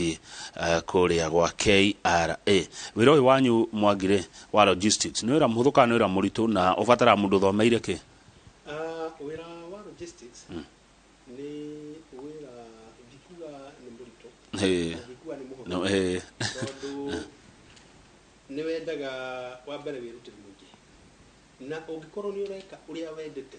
Accountant kũrĩa gwa KRA. Wĩra ũyũ wanyu, Mwangi rĩ, wa logistics, nĩ wĩra mũhũthũ kana nĩ wĩra mũritũ, na ũbataraga mũndũ ũthomeire kĩ? Wĩra wa logistics nĩ wĩra ndikuga nĩ mũritũ na ndikuga nĩ mũhũthũ, No, tondũ nĩ wendaga wa mbere wĩrutĩri mũingĩ, na ũngĩkorwo nĩ ũreka ũrĩa wendete,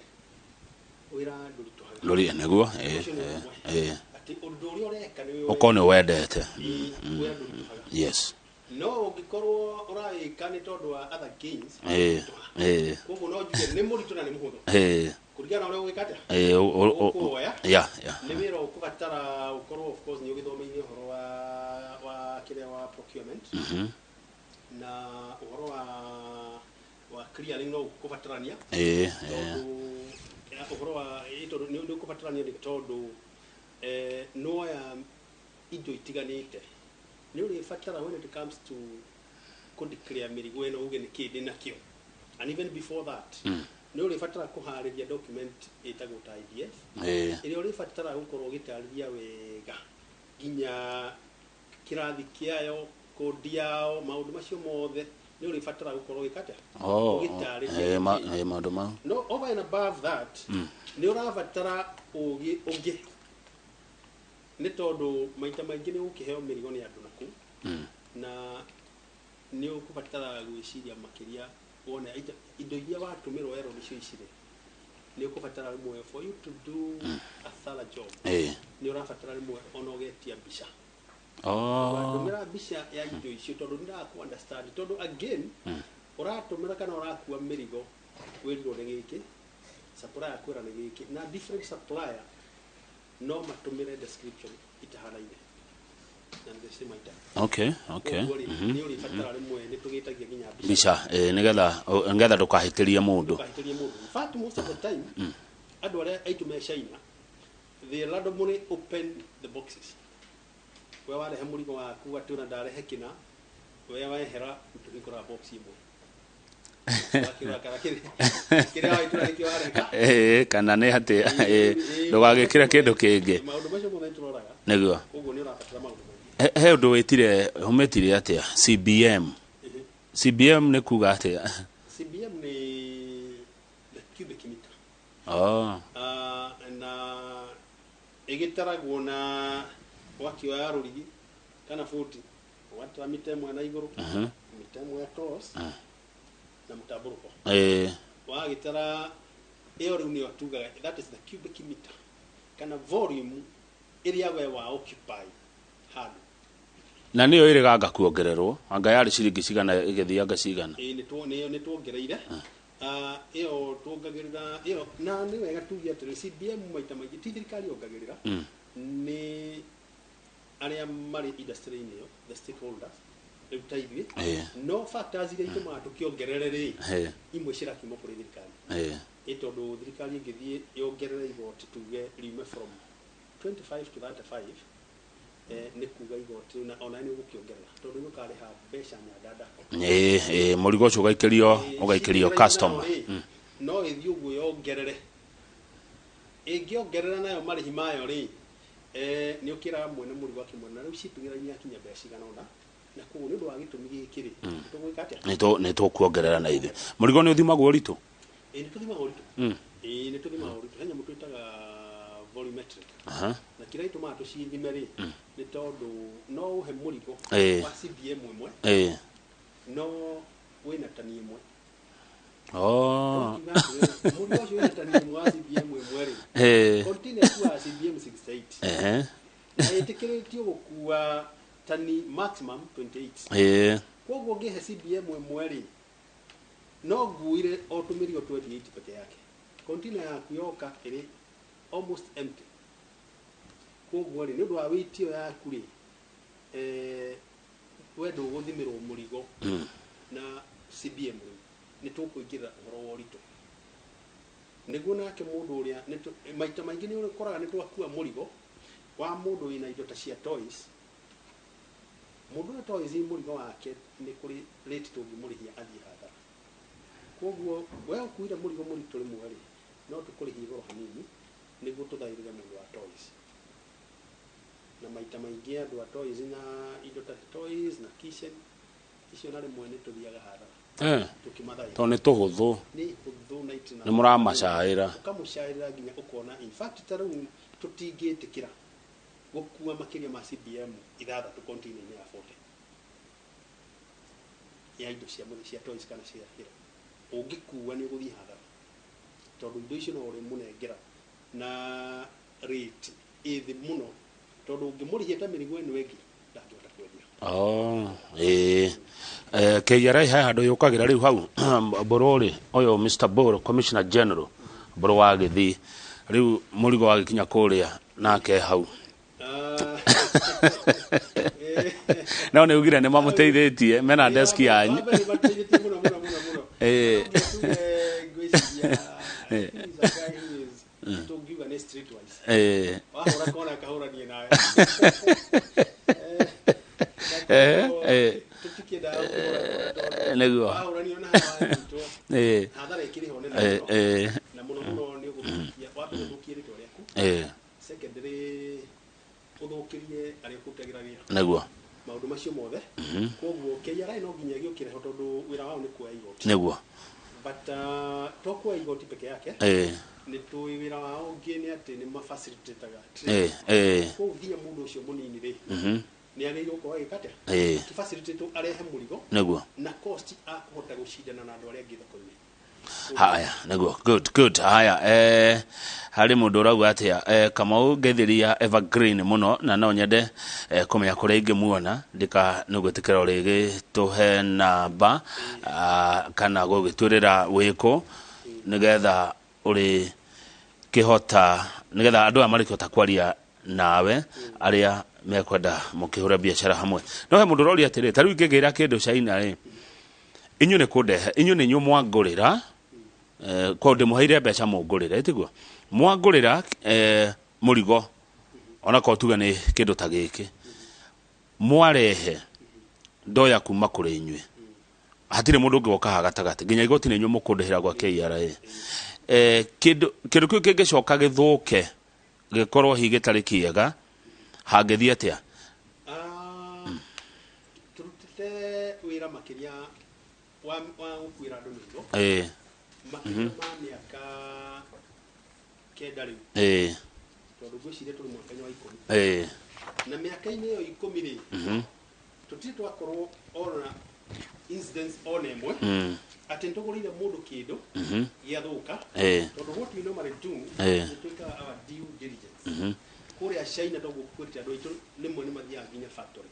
wĩra ndũritũhaga. Ndũri nĩguo. Ũcio nĩ ũmwe. Atĩ ũndũ ũrĩa ũreka nĩ Ũkorwo nĩ wendete. Wĩra ndũritũhaga. No ũngĩkorwo ũrawĩka nĩ tondũ wa other gains, ũritũha. Koguo no njuge nĩ mũritũ na nĩ mũhũthũ, kũringana na ũrĩa ũgwĩka atĩa. Ũkũwoya. Nĩ wĩra ũkũbatara ũkorwo, of course, nĩ ũgĩthomeire ũhoro wa kĩrĩa wa procurement na ũhoro wa clearing, no ũkũbatarania, tondũ ya, ũhoro wa tondũ nĩ ũkũbatarania, nĩ tondũ nĩwoya indo itiganĩte, nĩ ũrĩbatara when it comes to kũ-declare mĩrigo ĩno, uge nĩ kĩ ndĩ nakĩo. And even before that, nĩ ũrĩbatara kũharĩria document ĩtagwo ta IDF, ĩrĩa ũrĩbatara gũkorwo ũgĩtarĩria wega nginya kĩrathi kĩayo, kodi yao, maũndũ macio mothe nĩ ũrĩbatara gũkorwo ũgĩka atĩa? Oh, Ũgĩtarĩria nĩkĩ. Maũndũ mau. No over and above that, nĩ ũrabatara ũgĩ ũngĩ, nĩ tondũ maita maingĩ nĩ ũgũkĩheo mĩrigo nĩ andũ naku, na nĩ ũkũbatara gwĩciria makĩria wone indo iria watũmĩrwo werwo nĩcio ici rĩ, nĩ ũkũbatara rĩmwe for you to do a thorough job, nĩ ũrabatara rĩmwe ona ũgetia mbica. Watũmĩra mbica ya indo icio, tondũ nĩ ndakũ understand, tondũ again ũratũmĩra kana ũrakua mĩrigo, wĩrirwo nĩ gĩkĩ, supplier kwĩra nĩ gĩkĩ, na different supplier no matũmĩre description itahanaine na the same item. Koguo rĩ, nĩ ũrĩbatara rĩmwe nĩ tũgĩtagia nginya mbica. Mbica, nĩgetha ndũkahĩtĩrie mũndũ. Ndũkahĩtĩrie mũndũ. In fact, most of the time andũ arĩa aitũ me China, they randomly open the boxes. We warehe mũrigo waku atĩ ona ndarehe kĩna, we wehera, tũhingũraga box ĩmwe. Wakĩrora kana kĩrĩa waitũra nĩkĩo wareka. Kana nĩ atĩ ndũgagĩkĩre kĩndũ kĩngĩ. Maũndũ macio mothe nĩtũroraga. Koguo nĩ ũrabatara maũndũ maingĩ. He ũndũ wĩtire ũmĩtire atĩa, CBM? CBM nĩ kuga atĩa? CBM nĩ the cubic meter. Na ĩgĩtaragwo na wakĩoya rũrigi kana buti, ũgatara mita ĩmwe na igũrũ, mita ĩmwe across, na mũtambũrũko. Wagĩtara ĩyo rĩu nĩyo tugaga that is the cubic meter, kana volume ĩrĩa we wa occupy handũ. Na nĩyo ĩrĩga anga kuongererwo, anga yarĩ ciringi cigana ĩgĩthiĩ anga cigana? Ĩĩ, nĩyo nĩ tuongereire. Ĩyo tuongagĩrĩra ĩyo, na nĩ wega tuge atĩrĩ, CBM maita maingĩ ti thirikari yongagĩrĩra, nĩ arĩa marĩ industry-inĩ ĩyo, the stakeholders, rĩu ta ithuĩ. No factors iria itũmaga tũkĩongerere rĩ, imwe cirakiuma kũrĩ thirikari. Ĩ tondũ thirikari ĩngĩthiĩ yongerere igoti, tuge riume from 25 to 35, nĩ kuga igoti rĩu na ona nĩ ũgũkĩongerera, tondũ nĩ ũkarĩha mbeca nyandanda. Ĩĩ, mũrigo ũcio ũgaikĩrio ũgaikĩrio shipping customer. line nayo rĩ, no ĩthiĩ ũguo yongerere, ĩngĩongerera nayo marĩhi mayo rĩ, nĩ ũkĩraga mwene mũrigo akĩmwena na rĩu shipping line yakinya mbeca cigana ũna, na koguo nĩ ũndũ wa gĩtũmi gĩkĩ rĩ, tũgwĩka atĩa? Nĩ tũkuongerera na ithuĩ. Mũrigo nĩ ũthimagwo ũritũ? Ĩĩ, nĩ tũthimaga ũritũ. Ĩĩ, nĩ tũthimaga ũritũ. He nyamũ twĩtaga volumetric. Na kĩrĩa gĩtũmaga tũcithime rĩ, nĩ tondũ no ũhe mũrigo wa CBM ĩmwe, no wĩna tani ĩmwe. Ũkiuga atĩrĩrĩ, mũrigo ũcio wĩna tani ĩmwe wa CBM ĩmwe rĩ, container ĩkuaga CBM 68, na ĩtĩkĩrĩtio gũkua tani maximum 28. Koguo ngĩhe CBM ĩmwe rĩ, no nguire o tũmĩrigo 28 peke yake, container yaku yoka ĩrĩ almost empty. Koguo rĩ, nĩ ũndũ wa weight ĩyo yaku rĩ, we ndũgũthimĩrwo mũrigo na CBM. Rĩu nĩ tũkũingĩrĩra ũhoro wa ũritũ nĩguo nake mũndũ ũrĩa maita maingĩ nĩ ũkoraga nĩ twakua mũrigo wa mũndũ wĩna indo ta cia toys. Mũndũ ũrĩa toys, mũrigo wake nĩ kũrĩ rate tũngĩmũrĩhia athiĩ hathara. Koguo we ũkuire mũrigo mũritũ rĩmwe rĩ, no tũkũrĩhie igũrũ hanini nĩguo tũthaithĩre mũndũ wa toys. Na maita maingĩ andũ a toys na indo ta toys na kitchen icio na rĩmwe nĩ tũthiaga hathara tũkĩmathaĩra. Tondũ nĩ tũhũthũ. Nĩ hũthũ na itina. Nĩ mũramacaĩra. Ũkamũcaĩra nginya ũkona in fact ta rĩu tũtingĩtĩkĩra gũkua makĩria ma CBM 6 container-inĩ ya 40 ya indo cia mũthĩ cia toys kana cia kĩra. Ũngĩkua nĩ ũgũthiĩ hathara tondũ indo icio no ũrĩmũnengera na rate ĩ thĩ mũno tondũ ũngĩmũrĩhia ta mĩrigo ĩno ĩngĩ ndangĩhota kwendia. Oh, ĩĩ. KRA he handũ yũkagĩra rĩu hau Mbũrũ rĩ, ũyũ Mr. Mbũrũ Commissioner General Mbũrũ wa Gĩthii, rĩu mũrigo wagĩkinya kũrĩa nake hau. No nĩ ugire nĩ mamũteithĩtie mena desk yanyu. Wa mbere mateithĩtie mũno mũno mũno mũno. Ĩĩ. No nginya tuge ngwĩciria he is a guy who is tũngiuga nĩ streetwise. Ĩĩ. Wahũra kona akahũranie nawe. Eh, eh. Tũtikĩendaga kũhũra kona tondũ Nĩguo. wahũranio na haha wanyitwo Ĩĩ. hathara ĩkĩrĩ ho nene Ĩĩ, mũno. ĩĩ. Na mũno mũno nĩ ũgũthũkia wa mbere ũthũkie rĩtwa rĩaku. Ĩĩ. Secondary ũthũkĩrie arĩa ũkũrutagĩra wĩra. Nĩguo. Maũndũ macio mothe. Koguo KRA no nginya ĩgĩũkĩre ho tondũ wĩra wao nĩ kuoya igoti. Nĩguo. But to kuoya igoti peke yake. Ĩĩ. Nĩ tũĩ wĩra wao ũngĩ nĩ atĩ nĩ mafacilitataga trade. Ĩĩ. Ĩĩ. Koguo nginya mũndũ ũcio mũnini rĩ nĩ agĩrĩirwo gũkorwo agĩka atĩa? Ĩĩ. Akĩfacilitate arehe mũrigo Nĩguo. na cost akũhota gũcindana na andũ arĩa angĩ thoko-inĩ. Haya, nĩguo. Good, good. Haya, harĩ mũndũ ũrauga atĩa, Kamau ngeithiria Evergreen mũno na no nyende kũmenya kũrĩa ingĩmuona, ndika nĩ ũgwĩtĩkĩra ũrĩgĩtũhe namba kana gũgĩtwĩrĩra wĩkũ nĩgetha ũrĩkĩhota, nĩgetha andũ aya marĩkĩhota kwaria nawe arĩa mekwenda mũkĩhũre biacara hamwe. No he mũndũ ũroria atĩrĩ, ta rĩu ingĩgĩra kĩndũ China rĩ, inyuĩ nĩ kũndehe, inyuĩ nĩ inyuĩ mwangũrĩra, kwa ndĩmũheire mbeca mũngũrĩre, tiguo? Mwangũrĩra mũrigo onakorwo tuge nĩ kĩndũ ta gĩkĩ, mwarehe ndoya kuma kũrĩ inyuĩ, hatirĩ mũndũ ũngĩ woka haha gatagatĩ, nginya igoti nĩ inyuĩ mũkũndĩhĩra gwa KRA. Kĩndũ kĩu kĩngĩcoka gĩthũke gĩkorwo hihi gĩtarĩ kĩega, hangĩthiĩ atĩa? Tũrutĩte wĩra makĩria wa gũkuĩra andũ mĩrigo. Ĩĩ. Makĩria ma mĩaka 9 rĩu. Ĩĩ. Tondũ ngwĩciria tũrĩ mwaka-inĩ wa 10. Ĩĩ. Na mĩaka-inĩ ĩyo 10 rĩ, tũtirĩ twakorwo ona incidents ona ĩmwe atĩ nĩtũgũrĩire mũndũ kĩndũ gĩathũka. Ĩĩ. Tondũ what we normally do, Ĩĩ. nĩ twĩkaga our due diligence. Kũrĩa China toguo kwĩrĩte andũ aitũ rĩmwe nĩ mathiaga nginya factory.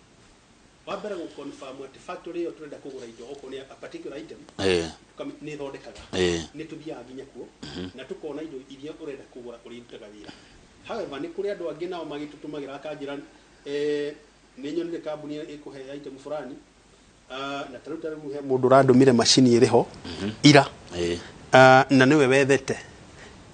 Wa mbere gũ confirm atĩ factory ĩyo tũrenda kũgũra indo okorwo nĩ a particular item, Ĩĩ. nĩ ĩthondekaga. Ĩĩ. Nĩ tũthiaga nginya kuo na tũkona indo iria ũrenda kũgũra ũrĩa irutaga wĩra. However, nĩ kũrĩ andũ angĩ nao magĩtũtũmagĩra akanjĩra, nĩ nyonire kambuni ĩkũhe item fulani, na ta rĩu ta rĩu he mũndũ ũrandũmire macini ĩrĩ ho ira. Ĩĩ. Na nĩwe wethete.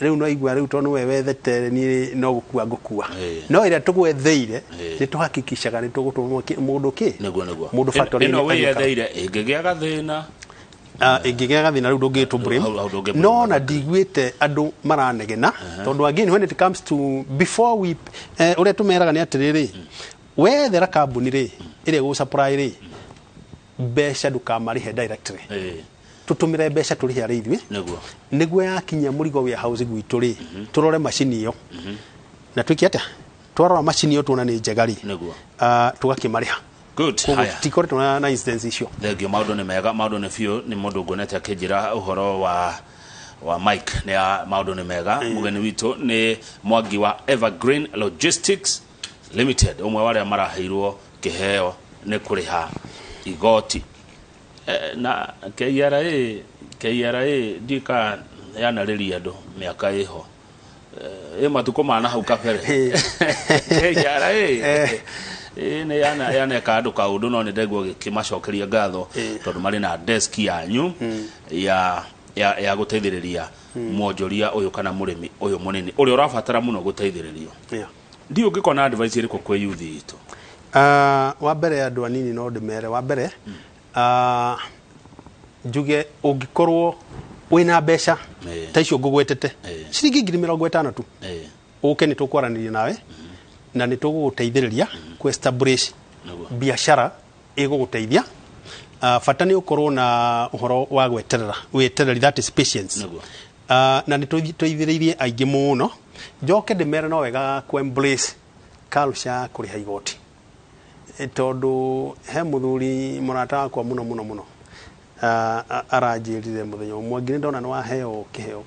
Rĩu no igua rĩu tondũ nĩwe wethete niĩ no gũkua ngũkua. Ĩĩ. No ĩrĩa tũgwetheire, Ĩĩ. nĩ tũhakikishaga nĩ tũgũtũmwo mũndũ kĩ? Nĩguo, nĩguo. Mũndũ factory Ĩno inĩ agĩũka. wĩyetheire ĩngĩgĩa gathĩna. Ĩngĩgĩa gathĩna rĩu ndũngĩtũ blame. Hau, hau ndũngĩ blame. No na ndiguĩte andũ maranegena, tondũ again when it comes to before we, ũrĩa tũmeraga nĩ atĩrĩrĩ, wethera kambuni rĩ, ĩrĩa ĩgũ supply rĩ, mbeca ndũkamarĩhe directly. Ĩĩ. Tũtũmĩre mbeca tũrĩhe arĩ ithuĩ. Nĩguo. Nĩguo yakinya mũrigo warehouse gwitũ rĩ, tũrore macini ĩyo. Na twĩke atĩa? Twarora macini ĩyo tuona nĩ njega rĩ. Nĩguo. Tũgakĩmarĩha. Good. Koguo Haya. tikoretwo na incidents icio. Thengio, maũndũ nĩ mega, maũndũ nĩ biũ, nĩ mũndũ nguonete akĩnjĩra ũhoro wa Mike nĩ ya maũndũ nĩ mega. Mũgeni witũ nĩ Mwangi wa Evergreen Logistics Limited, ũmwe wa arĩa maraheirwo kĩheo nĩ kũrĩha igoti. Na KRA, KRA ndika yanarĩria andũ mĩaka ĩho. Ĩ matukũ ma na hau kabere. KRA. Nĩ yaneka andũ kaũndũ, no nĩ ndaigua gĩkĩmacokeria ngatho tondũ marĩ na desk yanyu ya gũteithĩrĩria mwonjoria ũyũ kana mũrĩmi ũyũ mũnini ũrĩa ũrabatara mũno gũteithĩrĩrio. Ndiũ ũngĩkorwo na advice ĩrĩkũ kwĩ youth itũ? Wa mbere andũ anini no ndĩmere, wa mbere, njuge ũngĩkorwo wĩna mbeca ta icio ngũgwetete, ciringi ngiri mĩrongo ĩtano tu, ũke nĩ tũkwaranĩria nawe. Na nĩ tũgũgũteithĩrĩria kũ establish biacara ĩgũgũteithia. Bata nĩ ũkorwo na ũhoro wa gweterera, wetereri, that is patience. Na nĩ tũteithĩrĩirie aingĩ mũno. Njoke ndĩmere no wega kũ embrace culture ya kũrĩha igoti, tondũ he mũthuri mũrata wakwa mũno mũno mũno aranjĩrire mũthenya ũmwe, nginya ndona nĩ waheo kĩheo,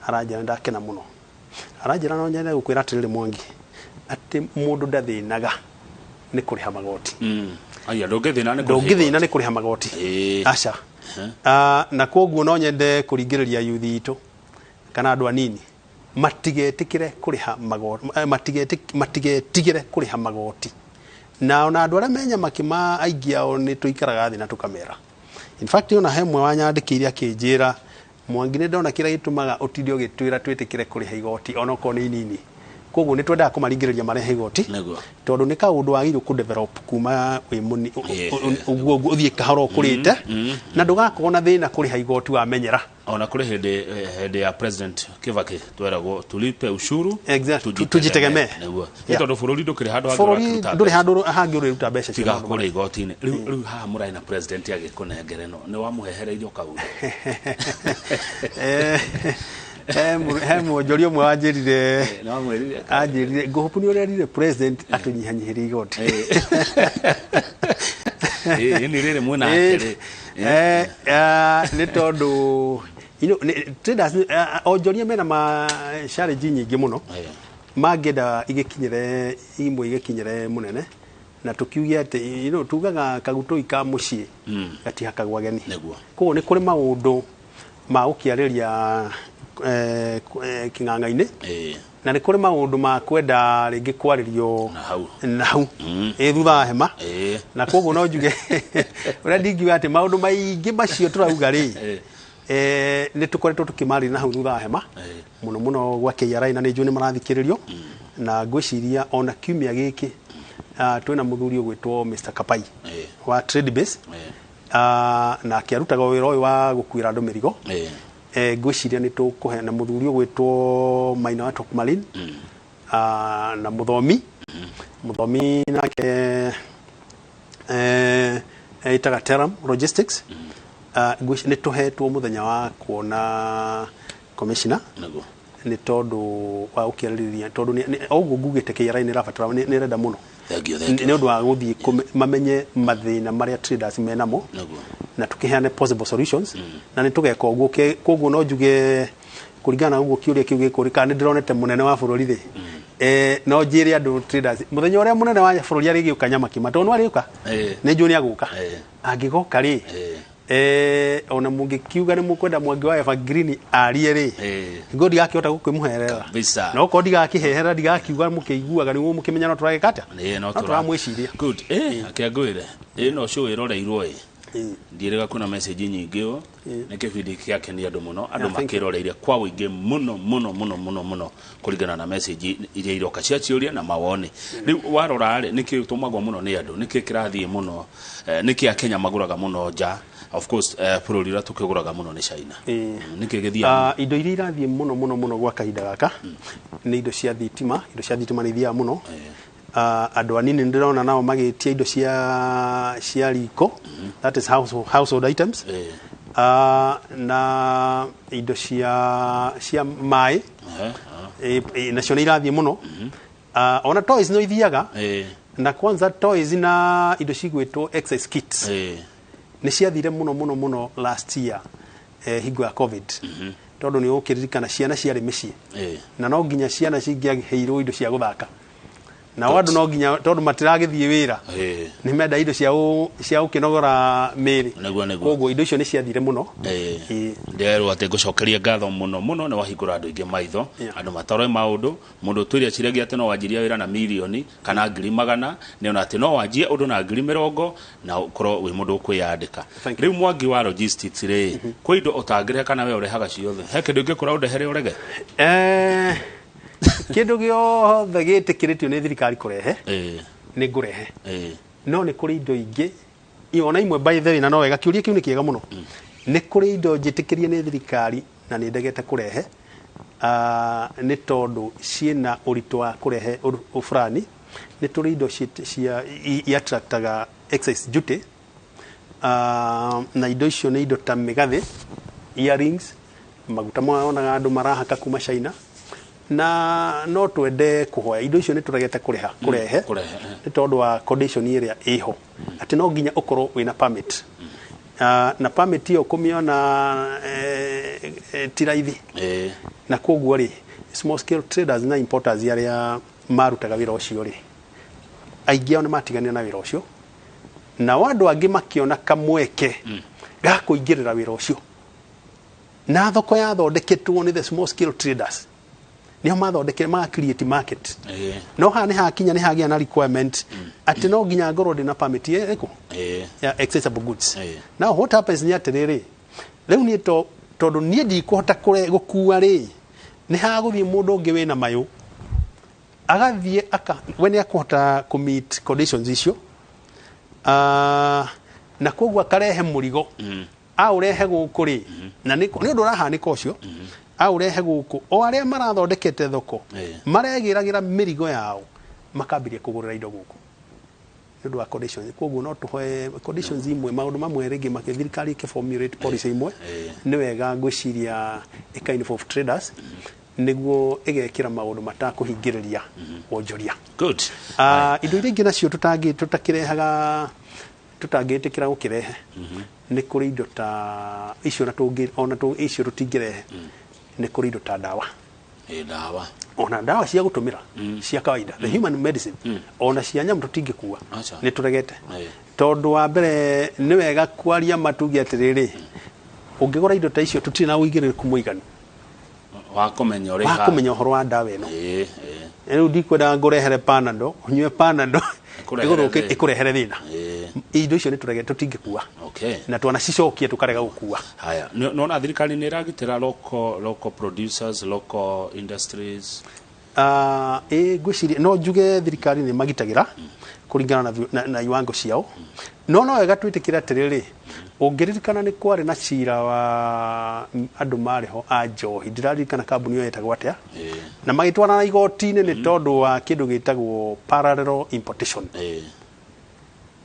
aranjĩra ndakena mũno, aranjĩra no nyende gũkwĩra atĩrĩrĩ Mwangi, atĩ mũndũ ndathĩnaga nĩ kũrĩha magoti. Aya, ndũngĩthĩna nĩ kũrĩha. Ndũngĩthĩna nĩ kũrĩha magoti, aca. Na koguo no nyende kũringĩrĩria yuthi itũ kana andũ anini matigetikire kũrĩha magoti, matigetigĩre kũrĩha magoti. Na ona andũ arĩa me Nyamakima aingĩ ao nĩ tũikaraga thĩ na tũkamera. In fact, ona he mwe wanyandĩkĩire akĩnjĩra, Mwangi, nĩ ndona kĩrĩa gĩtũmaga ũtinde ũgĩtwĩra twĩtĩkĩre kũrĩha igoti onokorwo nĩ inini. Koguo nĩ twendaga kũmaringĩrĩria marehe igoti, tondũ nĩ kaũndũ wagĩrĩirwo kũ develop kuma wĩ mũni ũguo ũthiĩ kahora ũkũrĩte, na ndũgakorwo na thĩna kũrĩha igoti wamenyera. Ona kũrĩ hĩndĩ ya President Kibaki tweragwo tulipe ushuru, tujitegemee. Nĩguo. Nĩ tondũ bũrũri ndũkĩrĩ handũ hangĩ bũrũri ndũrĩ handũ hangĩ ũrĩruta mbeca cia maũndũ kũrĩa igoti-inĩ. Rĩu haha mũrarĩ na president agĩkũnengere no nĩ wamũhehereirio kaũndũ. He mwonjoria ũmwe wanjĩrire, anjĩrire ngũhũpu nĩ ũrerire president atũnyihanyihĩrie igoti. Nĩ rĩrĩ mwena atĩrĩ. Nĩ tondũ traders onjoria mena ma challenge nyingĩ mũno, mangĩenda igĩkinyĩre imwe igĩkinyĩre mũnene, na tukiuge atĩ tugaga kagutoi ka mũciĩ gatihakagwo ageni. Koguo nĩ kũrĩ maũndũ ma gũkĩarĩria kĩng'ang'a-inĩ, na nĩ kũrĩ maũndũ ma kwenda rĩngĩ kwarĩrio na hau thutha wa hema. Na koguo no njuge ũrĩa ndingiuga atĩ maũndũ maingĩ macio tũrauga rĩ, nĩ tũkoretwo tũkĩmarĩria na hau thutha wa hema mũno mũno gwa KRA, na nĩ njũĩ nĩ marathikĩrĩrio, na ngwĩciria ona kiumia gĩkĩ twĩna mũthuri ũgwĩtwo Mr. Kapai wa Trade Base, na akĩarutaga wĩra ũyũ wa gũkuĩra andũ mĩrigo. Ngwĩciria nĩ tũkũhe na mũthuri ũgwĩtwo Maina wa Tokmalin, na mũthomi nake ĩtaga Teram Logistics. Nĩ tũhetwo mũthenya wa kuona commissioner nĩ tondũ wa gũkĩarĩrĩria, tondũ ũguo ngugĩte KRA nĩ ĩrabatara, nĩ ĩrenda mũno nĩ ũndũ wa gũthiĩ mamenye mathĩna marĩa traders menamo, na tũkĩheane possible solutions, na nĩ tũgeka ũguo. Koguo no njuge kũringana na ũguo kĩũria kĩu gĩkũrĩka, nĩ ndĩronete mũnene wa bũrũri rĩ, no njĩre andũ traders mũthenya ũrĩa mũnene wa bũrũri arĩgĩũka Nyamakima, tondũ nĩ arĩũka, nĩ njũĩ nĩ agũka, angĩgoka rĩ, ona mũngĩkiuga nĩ mũkwenda Mwangi wa Evergreen arie rĩ, ngo ndigakĩhota gũkĩmũherera, na okorwo ndigakĩhehera ndigakiuga mũkĩiguaga nĩguo mũkĩmenya no tũragĩka atĩa, no tũramwĩciria. Good. Akĩangwĩre ĩno show ĩroreirwo ĩ ndiĩrĩga kwĩna message nyingĩ ũ, nĩ kĩbindi gĩakenia andũ mũno, andũ makĩroreire kwa ũingĩ mũno mũno mũno mũno mũno kũringana na message iria iroka cia ciũria na mawoni. Rĩu warora rĩ, nĩkĩ ũtũmagwo mũno nĩ andũ, nĩkĩ kĩrathiĩ mũno, nĩkĩ Akenya magũraga mũno nja? Of course bũrũri ũrĩa tũkĩgũraga mũno nĩ China. Nĩkĩ gĩthiaga? Indo iria irathiĩ mũno mũno mũno gwa kahinda gaka nĩ indo cia thitima. Indo cia thitima nĩ ithiaga mũno. Andũ anini ndĩrona nao magĩtia indo cia riko, that is household items, na indo cia maĩ, nacio nĩ irathiĩ mũno. Ona toys no ithiaga, na kwanza toys na indo cigwĩtwo exercise kits nĩ ciathire mũno mũno mũno last year, hingo ya COVID, tondũ nĩ ũkĩririkana ciana ciarĩ mĩciĩ, na no nginya ciana cingĩaheirwo indo cia gũthaka, na andũ no nginya tondũ matiragĩthiĩ wĩra nĩ menda indo cia gũkĩnogora mĩĩrĩ. Koguo indo icio nĩ ciathire mũno. Ndĩrerwo atĩ ngũcokeria ngatho mũno mũno, nĩ wahingũra andũ aingĩ maitho, andũ matore maũndũ. Mũndũ twĩre aciragia atĩ no wanjirie wĩra na mirioni kana 100,000, nĩ ona atĩ no wanjie ũndũ na 20,000 na ũkorwo wĩ mũndũ ũkwĩyandĩka. Rĩu Mwangi wa logistics rĩ, kwĩ indo ũtangĩrehe kana we ũrehaga ciothe? He kĩndũ ũngĩkora ũndehere ũrege? Kĩndũ gĩothe gĩtĩkĩrĩtio nĩ thirikari kũrehe nĩ ngũrehe, no nĩ kũrĩ indo ingĩ ona imwe by the way, na no wega kĩũria kĩu nĩ kĩega mũno. Nĩ kũrĩ indo njĩtĩkĩrie nĩ thirikari na nĩ ndegete kũrehe, Nĩ tondũ ciĩna ũritũ wa kũrehe ũburani. Nĩ tũrĩ indo cia i attractaga excise duty, na indo icio nĩ indo ta mĩgathĩ, earrings, maguta monaga andũ marahaka kuma China. Na no twende kũhoya indo icio nĩ tũregete kũrĩha kũrehe Kũrehe, nĩ tondũ wa condition ĩrĩa ĩho atĩ no nginya ũkorwo wĩna permit, na permit ĩyo kũmĩona ti raithi. Na koguo rĩ, small scale traders na importers arĩa marutaga wĩra ũcio rĩ, aingĩ ao nĩ matiganire na wĩra ũcio, nao andũ angĩ makĩona kamweke ga kũingĩrĩra wĩra ũcio. Na thoko yathondeketwo nĩ the small scale traders, nĩo mathondekire, ma create market. No haha nĩ hakinya nĩ hagĩa na requirement atĩ no nginya ngorwo ndĩna permit ĩrĩkũ ya accessible goods. Now what happens nĩ atĩrĩrĩ, rĩu niĩ tondũ niĩ ndikũhota gũkua rĩ, nĩ hagũthiĩ mũndũ ũngĩ wĩna mayũ, agathiĩ aka we nĩ akũhota kũ meet conditions icio, na koguo akarehe mũrigo, aũrehe gũkũ rĩ, na nĩ ũndũ ũrahanĩka ũcio, aũrehe gũkũ, o arĩa marathondekete thoko maregĩragĩra mĩrigo yao, makambĩrĩria kũgũrĩra indo gũkũ nĩ ũndũ wa conditions. Koguo no tũhoe conditions imwe, maũndũ mamwe rĩngĩ makĩ thirikari ĩkĩ policy imwe, nĩ wega ngwĩciria ĩ kind of traders nĩguo ĩgekĩra maũndũ matakũhingĩrĩria wonjoria. Good. Indo iria ingĩ nacio tũtangĩ tũtakĩrehaga, tũtangĩtĩkĩra gũkĩrehe, nĩ kũrĩ indo ta icio na tũngĩ ona icio tũtingĩrehe, nĩ kũrĩ indo ta ndawa. Ndawa. Ona ndawa cia gũtũmĩra cia kawaida, the human medicine, ona cia nyamũ tũtingĩkua. Aca. Nĩ tũregete, tondũ wa mbere nĩ wega kwaria matuge atĩrĩrĩ, ũngĩgũra indo ta icio tũtirĩ na ũigĩrĩrĩku mũiganu wa kũmenya ũrĩa wa kũmenya ũhoro wa ndawa ĩno. Rĩu ndikwenda ngũrehere Panado, ũnyue Panado Ĩkũrehere thĩna. Ĩkũrehere thĩna. Indo icio nĩ tũregete, tũtingĩkua, na twanacicokia tũkarega gũkua. Haya, nona thirikari nĩ ĩragitĩra local producers, local industries? Ĩ ngwĩciria no njuge thirikari nĩ magitagĩra kũringana na iwango ciao, no wega twĩtĩkĩre atĩrĩrĩ, ũngĩririkana nĩ kwarĩ na cira wa andũ marĩ ho a njohi, ndĩraririkana kambuni ĩyo yetagwo atĩa, na magĩtwarana igoti-inĩ nĩ tondũ wa kĩndũ gĩtagwo parallel importation.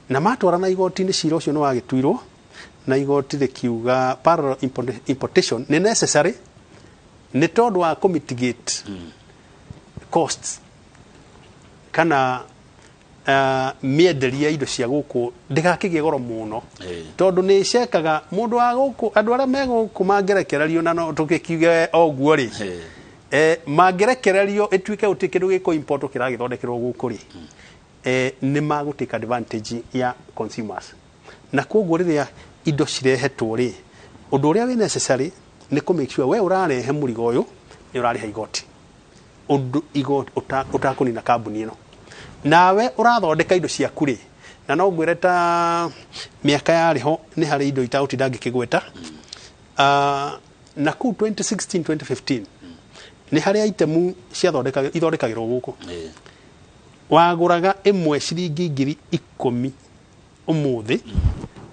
Na matwarana igoti-inĩ, cira ũcio nĩ wagĩtuirwo na igoti rĩkiuga parallel importation nĩ necessary nĩ tondũ wa kũmitigate costs kana mĩenderie ya indo cia gũkũ ndĩgakĩgĩe goro mũno, tondũ nĩ ĩcekaga mũndũ wa gũkũ, andũ arĩa me gũkũ mangĩrekererio, na no tũgĩkiuge o ũguo rĩ, mangĩrekererio ĩtuĩke gũtirĩ kĩndũ gĩkũ import kĩragĩthondekerwo gũkũ rĩ, nĩ magũ take advantage ya consumers. Na koguo rĩrĩa indo cirehetwo rĩ, ũndũ ũrĩa wĩ necessary nĩ kũ make sure we ũrarehe mũrigo ũyũ nĩ ũrarĩha igoti, ũndũ igoti ũtakũnina kambuni ĩno. Nawe ũrathondeka indo ciaku rĩ, na no ngwĩre ta mĩaka yarĩ ho nĩ harĩ indo itagũtinda ngĩkĩgweta. Na kũu 2016 2015 nĩ harĩ item ciathondekagĩrwo, ithondekagĩrwo gũkũ, wagũraga ĩmwe ciringi 10,000 ũmũthĩ,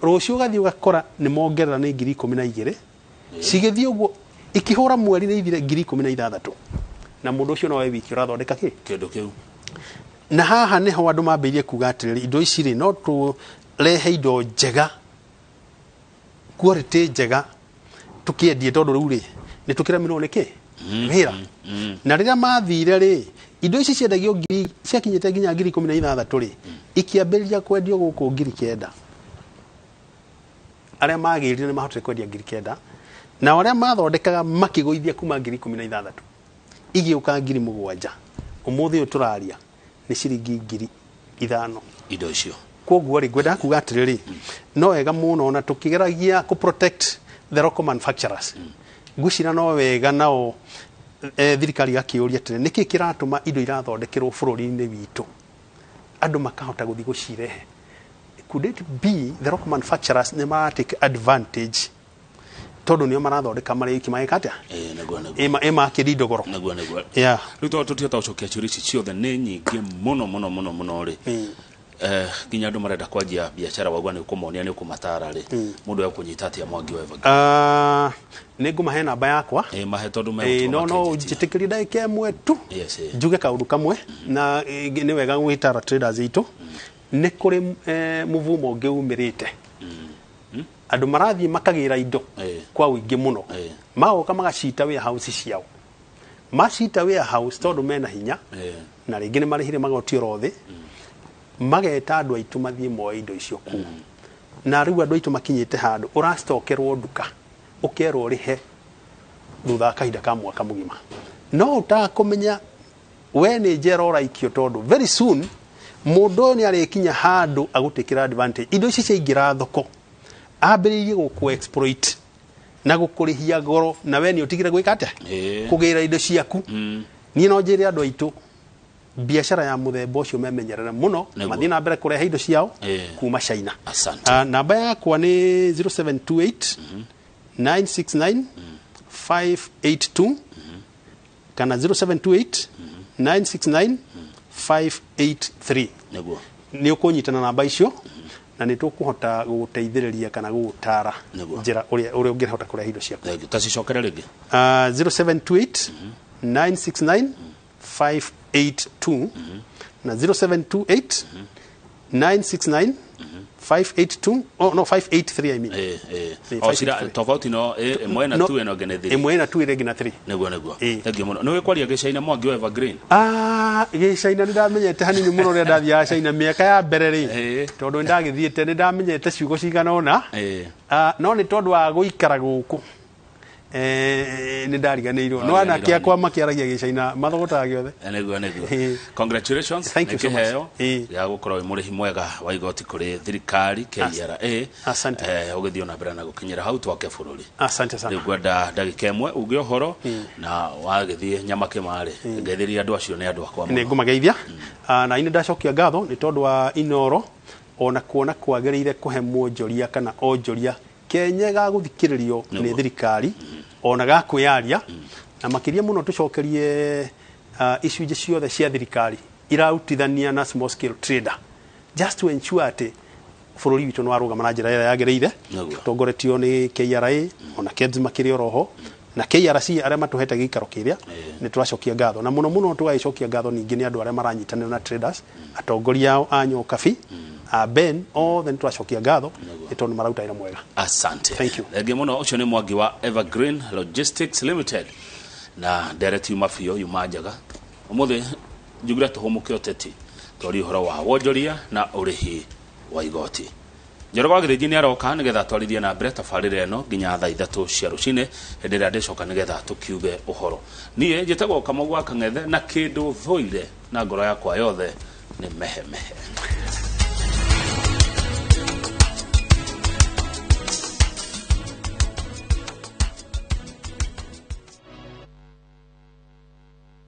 rũciũ ũgathiĩ ũgakora nĩ mongerera nĩ 12,000, cigĩthiĩ ũguo ikĩhũra mweri nĩ ithire 16,000, na mũndũ ũcio nowe wiki ũrathondeka kĩ kĩndũ kĩu. Na haha nĩho andũ mambĩrĩirie kuga atĩrĩrĩ, indo ici rĩ, no tũrehe indo njega, quality njega, tũkĩendie, tondũ rĩu rĩ nĩ tũkĩremirwo nĩ kĩ wĩra. Na rĩrĩa mathire rĩ, indo ici ciendagio ngiri ciakinyĩte nginya 16,000 rĩ, ikĩambĩrĩria kwendio gũkũ 9,000. Arĩa magĩrire nĩ mahotire kwendia 9,000, nao arĩa mathondekaga makĩgũithia kuma 16,000 igĩũka 7,000. Ũmũthĩ ũyũ tũraria nĩ ciringi 5,000 indo icio. Koguo rĩ, ngwendaga kuga atĩrĩrĩ, no wega mũno ona tũkĩgeragia kũ protect the local manufacturers, ngwĩciria no wega nao thirikari gakĩũria atĩrĩ, nĩkĩ kĩratũma indo irathondekerwo bũrũri-inĩ witũ andũ makahota gũthiĩ gũcirehe? Could it be the local manufacturers nĩ mara take advantage tondũ nĩo marathondeka marĩ iki magĩka atĩa? Nĩguo. Ĩmakĩri ndogoro. Nĩguo. Yeah. Rĩu tondũ tũtihota gũcokia ciũria ici ciothe, nĩ nyingĩ mũno mũno mũno mũno rĩ, Nginya andũ marenda kwanjia biacara wauga nĩ ũkũmonia nĩ ũkũmatara rĩ, mũndũ ekũnyita atĩa Mwangi wa Evergreen? Nĩ ngũmahe namba yakwa. Mahe tondũ megũkorwo no no makĩnjĩtia. Njĩtĩkĩrie ndagĩka ĩmwe tu. Yes. Njuge kaũndũ kamwe na nĩ wega gwĩtara traders itũ. Nĩ kũrĩ mũvumo ũngĩ umĩrĩte, andũ marathiĩ makagĩra indo kwa ũingĩ mũno, magoka magacita warehouse ciao, macita warehouse tondũ mena hinya na rĩngĩ nĩ marĩhire magoti oro thĩ, mageta andũ aitũ mathiĩ moe indo icio kuu, na rĩu andũ aitũ makinyĩte handũ ũrastokerwo nduka ũkerwo ũrĩhe thutha wa kahinda ka mwaka mũgima, no ũtakũmenya we nĩ njera ũraikio, tondũ very soon mũndũ ũyũ nĩ arĩkinya handũ agũtĩkĩra advantage. Indo ici ciaingĩra thoko ambĩrĩirie gũkũ exploit na gũkũrĩhia goro, na we nĩ ũtigire gwĩka atĩa? Kũgĩra indo ciaku. Niĩ no njĩre andũ aitũ biacara ya mũthemba ũcio memenyerere mũno, mathiĩ na mbere kũrehe indo ciao kuma China. Asante. Namba yakwa nĩ 0728 969 582 kana 0728 969 583. Nĩ ũkũnyitana namba icio na nĩ tũkũhota gũgũteithĩrĩria kana gũgũtara njĩra ũrĩa ũngĩhota kũrehe indo ciaku. Thank you. Tacicokere rĩngĩ. 0728 969 582 na 0728 969 582, oh no, 583 I mean. O cira 583. Tofauti no ĩmwe na No, 2 ĩno ĩngĩ nĩ 3. Ĩmwe na 2, ĩrĩa ĩngĩ na 3. Nĩguo. Thank you mũno. Nĩ wĩ kwaria gĩcaina, Mwangi wa Evergreen? Ah, gĩcaina nĩ ndamenyete hanini mũno rĩrĩa ndathiaga China mĩaka ya mbere rĩ, tondũ nĩ ndagĩthiĩte nĩ ndamenyete ciugo cigana ũna. Ah, no nĩ tondũ wa gũikara gũkũ nĩ ndariganĩirwo no anake akwa makĩaragia gĩcaina mathogotaga gĩothe. Nĩguo. Congratulations. Thank you Nĩ so much. kĩheo gĩa gũkorwo wĩ mũrĩhi mwega wa igoti kũrĩ thirikari KRA. Asante. Ũgĩthiĩ ona mbere na gũkinyĩra hau twake bũrũri. Asante sana. Rĩu ngwenda ndagĩka ĩmwe uge ũhoro na wagĩthiĩ nyamakĩma rĩ, ngeithĩria andũ acio nĩ andũ akwa Nĩ mũno. ngũmageithia. Ah, na inĩ ndacokia ngatho nĩ tondũ wa Inoro ona kuona kwagĩrĩire kũhe mwonjoria kana onjoria kenye ga gũthikĩrĩrio nĩ thirikari ona ga kwĩyaria, na makĩria mũno tũcokerie icunjĩ ciothe cia thirikari irarutithania na small scale trader just to ensure atĩ bũrũri witũ nĩ warũgama na njĩra ĩrĩa yagĩrĩire, tongoretio nĩ KRA ona KEBS makĩrĩ oroho na KRC arĩa matũhete gĩikaro kĩrĩa. Nĩ tũracokia ngatho na mũno mũno tũgagĩcokia ngatho ningĩ nĩ andũ arĩa maranyitanĩra na traders, atongoria ao a Nyokabi, a Ben, othe nĩ tũracokia ngatho nĩ tondũ mararuta wĩra mwega. Asante. Thank you. Thengiũ mũno. Ũcio nĩ Mwangi wa Evergreen Logistics Limited na ndereti yuma biũ yuma njega ũmũthĩ. Njugire tũhũmũke ũteti, twarie ũhoro wa wonjoria na ũrĩhi wa igoti. Njoroge wa Gĩthĩnji nĩ aroka nĩgetha twarithie na mbere tabarĩra ĩno nginya thaa 3 cia rũcinĩ, hĩndĩ ĩrĩa ndĩcoka nĩgetha tũkiuge ũhoro. Niĩ njĩtagwo Kamau wa Kang'ethe na kĩndũ thũire na ngoro yakwa yothe nĩ mehemehe.